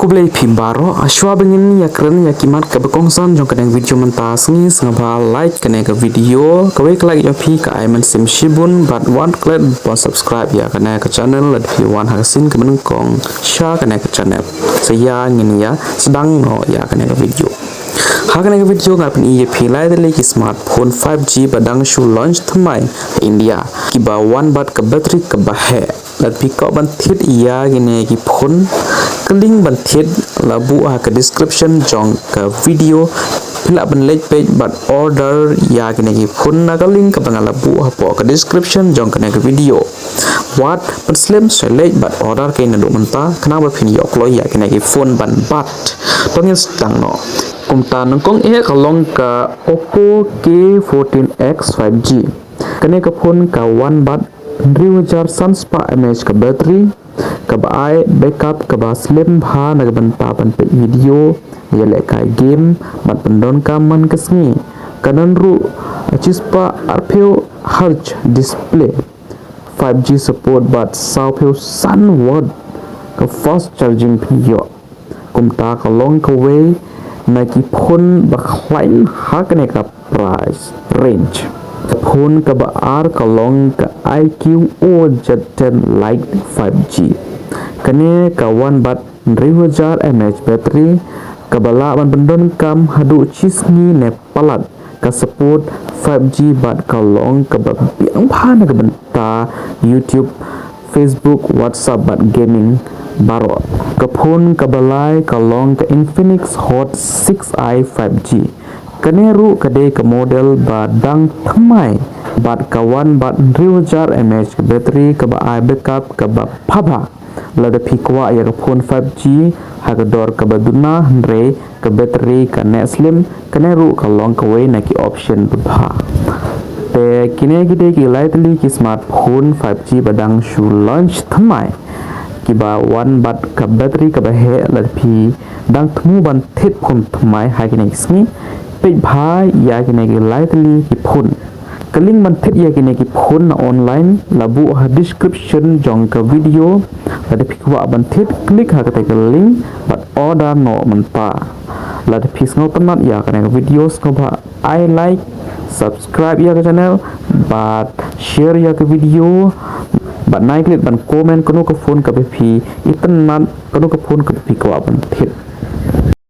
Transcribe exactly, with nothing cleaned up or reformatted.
Khublei phi baroh, shuwa ba ngin ïa kren ïa ki mat kaba kongsan jong kane ka video mynta sngi, sngewbha like kane ka video, kawei ka like jong phi ka ai mynsiem shibun, bad wat klet ban subscribe ïa kane ka channel lada phi wan ha ka sien kaba nyngkong sha kane ka channel. Sa ïa ngin ïa sdang noh ïa kane ka video. Ha kane ka video nga pyn-i ïa phi lai tylli ki smartphone five G ba dang shu launch thymmai ha India, kiba wan bad ka battery kaba heh. Lada phi kwah ban thied ïa kine ki phone, ka link ban thied la buh ha ka description jong ka video. Phi lah ban leit peit bad order ïa kine ki phone na ka link kaba nga la buh hapoh ka description jong kane ka video. Wat pynslem, sa leit bad order kane naduh mynta, khnang ba phin ïoh kloi ïa kine ki phone ban bat. To ngin sdang noh. Kumta nyngkong eh ka long ka Oppo K fourteen X five G. Kane ka phone ka wan bad hynriew hajar san spah mAh ka battery, kaba ai backup kaba slem bha na ka bynta ban peit video, ïalehkai game, bad pyndonkam man ka sngi. Ka don ruh chispah arphew hertz display, five G support bad sawphew san watt ka fast charging phin ïoh. Kumta ka long kawei na ki phone ba khlaiñ ha kane ka price range. Ka phone kaba ar ka long ka I Q O Z ten Lite five G. Kane ka wan bad hynriew hajar mAh battery, kaba lah ban pyndonkam haduh shi sngi ne palat. Ka support five G bad ka long kaba biang bha na ka bynta YouTube, Facebook, WhatsApp bad gaming baroh. Ka phone kaba lai ka long ka Infinix Hot six i five G. Kane ruh ka dei ka model ba dang thymmai bad ka wan bad hynriew hajar mAh ka battery, kaba ai backup kaba bha bha. Lada phi kwah ïa ka phone five G ha ka dor kaba duna, hynrei ka battery ka neh slem, kane ruh ka long kawei na ki option ba bha. Te kine ki dei ki lai tylli ki smartphone five G ba dang shu launch thymmai, kiba wan bad ka battery kaba heh. Lada phi dang thmu ban thied phone thymmai ha kine ki sngi, peit bha ïa kine ki lai tylli ki phone. Ka link ban thied ïa kine ki phone na online la buh ha description jong ka video. Lada phi kwah ban thied, klik ha kata ka link bad order noh mynta. Lada phi sngewtynnat ïa kane ka video, sngewbha ai like, subscribe ïa ka channel, bad share ïa ka video, bad nai klet ban comment kano ka phone kaba phi itynnat, kano ka phone kaba phi kwah ban thied.